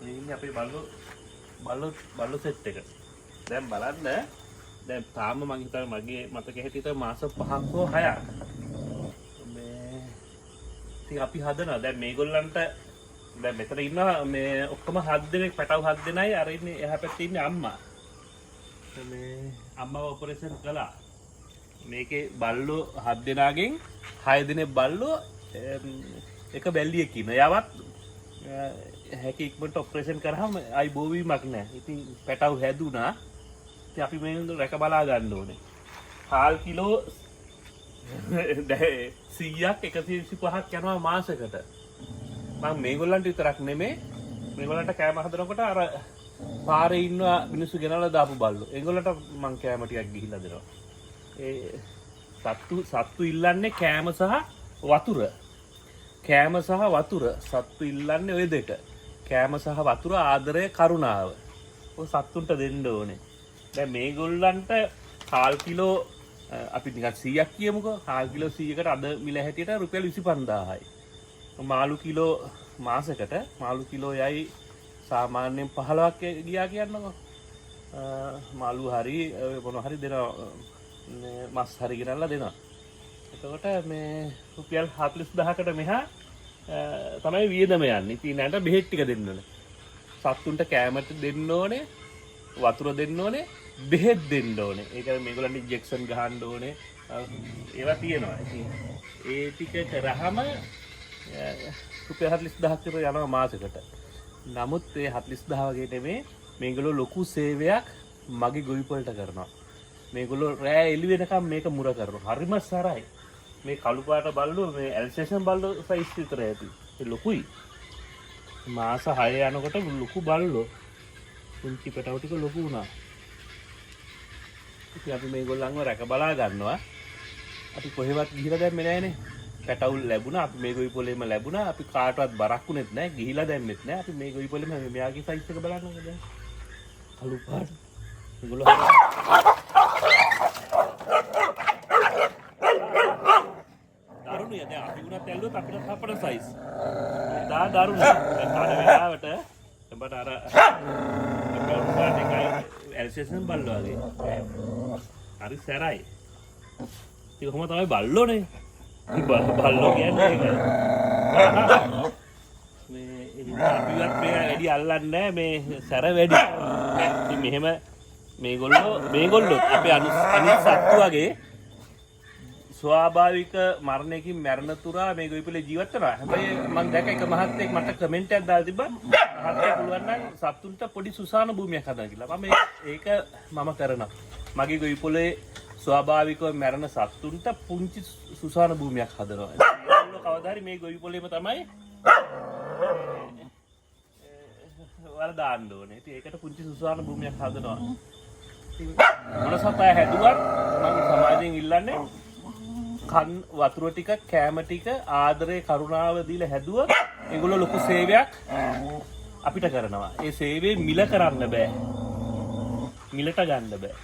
මේ ඉන්නේ අපේ බල්ලෝ බල්ලෝ බල්ලෝ සෙට් එක. දැන් බලන්න, දැන් තාම මං හිතන්නේ මගේ මතක හැටියට මාස 5ක් හෝ 6ක්. මේ ඉතින් අපි හදනවා. දැන් මේගොල්ලන්ට දැන් මෙතන ඉන්නවා මේ ඔක්කොම 7 දෙනෙක්, පැටව් 7 දෙනයි. අර ඉන්නේ එහා පැත්තේ ඉන්නේ අම්මා. මේ අම්මව ඔපරේෂන් කළා. මේකේ බල්ලෝ 7 දෙනාගෙන් 6 දෙනෙක් බල්ලෝ, එක බැල්ලියෙක් ඉන්නවා. එයාවත් හැකි ඉක්මනට ඔපරේෂන් කරාම ආයි බෝ වීමක් නෑ. ඉතින් පැටව් හැදුනා. ඉතින් අපි මේ රැක බලා ගන්න ඕනේ. හාල් කිලෝ 100ක් 125ක් යනවා මාසෙකට. මං මේගොල්ලන්ට විතරක් නෙමේ, මේගොල්ලන්ට කෑම හදනකොට අර පාරේ ඉන්නවා මිනිස්සු ගෙනල්ලා දාපු බල්ලෝ. ඒගොල්ලන්ට මං කෑම ටිකක් ගිහිල්ලා දෙනවා. ඒ සත්තු සත්තු ඉල්ලන්නේ කෑම සහ වතුර. කෑම සහ වතුර සත්තු ඉල්ලන්නේ ඔය දෙක. කෑම සහ වතුර, ආදරය, කරුණාව. ඔය සත්තුන්ට දෙන්න ඕනේ. දැන් මේගොල්ලන්ට හාල් කිලෝ අපි නිකන් 100ක් කියමුකෝ. හාල් කිලෝ 100කට අද මිල හැටියට රුපියල් 25,000යි. මාළු කිලෝ මාසෙකට මාළු කිලෝ යයි සාමාන්‍යයෙන් 15ක් ගියා කියන්නකෝ. මාළු හරි මොන හරි දෙනවා, මස් හරි ගෙනල්ලා දෙනවා. එතකොට මේ රුපියල් 40,000කට මෙහා තමයි වියදම යන්නේ. ඉතින් ඊළඟට බෙහෙත් ටික දෙන්න ඕනේ. සත්තුන්ට කෑමට දෙන්න ඕනේ, වතුර දෙන්න ඕනේ, බෙහෙත් දෙන්න ඕනේ. ඒ කියන්නේ මේගොල්ලන්ට ඉන්ජෙක්ෂන් ගහන්න ඕනේ. ඒවා තියෙනවා. ඉතින් ඒ ටික කරාම රුපියල් 40,000ක් විතර යනවා මාසෙකට. නමුත් ඒ 40,000 වගේ නෙමේ, මේගොල්ලෝ ලොකු සේවයක් මගේ ගොවිපළට කරනවා. මේගොල්ලෝ රෑ එළි වෙනකම් මේක මුර කරනවා. හරිම සරයි. මේ කළු පාට බල්ලෝ මේ ඇල්සේෂන් බල්ලෝ සයිස් විතර ඇති. ඒ ලොකුයි. මාස 6 යනකොට ලොකු බල්ලෝ. පුංචි පැටවු ටික ලොකු වුණා. ඉතින් අපි මේගොල්ලන්ව රැක බලා ගන්නවා. අපි කොහෙවත් ගිහිලා දැම්මේ නෑනේ. පැටවු ලැබුණා. අපි මේ ගොවි පොලේම ලැබුණා. අපි කාටවත් බරක් වුණෙත් නෑ. ගිහිලා දැම්මෙත් නෑ. අපි මේ ගොවි පොලේම මෙයාගේ සයිස් එක බලන්නකෝ දැන්. කළු පාට. මේගොල්ලෝ දරුණුය. දැන් අපි වුණත් ඇල්ලුවොත් අපිටත් හපන සයිස්. දා දරුණුයි. දැන් කන වෙලාවට උඹට අර කළු පාට එකයි ඇල්සේෂන් බල්ලෝ වගේ. හරි සැරයි. ඉතින් කොහොම තමයි බල්ලෝනේ. බල්ලෝ කියන්නේ ඒකයි. මේ ඉතින් අපිවත් මේ වැඩි අල්ලන්නේ නෑ, මේ සැර වැඩි. ඉතින් මෙහෙම මේගොල්ලෝ මේගොල්ලොත් අපේ අනිත් සත්තු වගේ ස්වාභාවික මරණයකින් මැරෙන තුරා මේ ගොවිපලේ ජීවත් වෙනවා. හැබැයි මං දැක්ක එක මහත්තයෙක් මට කමෙන්ට් එකක් දාලා තිබ්බා. මහත්තයා පුළුවන් නම් සත්තුන්ට පොඩි සුසාන භූමියක් හදන්න කියලා. මම ඒක මම කරනවා. මගේ ගොවිපොලේ ස්වාභාවිකව මැරෙන සත්තුන්ට පුංචි සුසාන භූමියක් හදනවා. ඒගොල්ලෝ කවදා හරි මේ ගොවිපොලේම තමයි වල දාන්න ඕනේ. ඉතින් ඒකට පුංචි සුසාන භූමියක් හදනවා. ඉතින් මොන සතා හැදුවත් මං සමාජයෙන් ඉල්ලන්නේ කන් වතුර ටික, කෑම ටික, ආදරේ, කරුණාව දීලා හැදුවොත් ඒගොල්ලෝ ලොකු සේවයක් අපිට කරනවා. ඒ සේවය මිල කරන්න බෑ. මිලට ගන්න බෑ.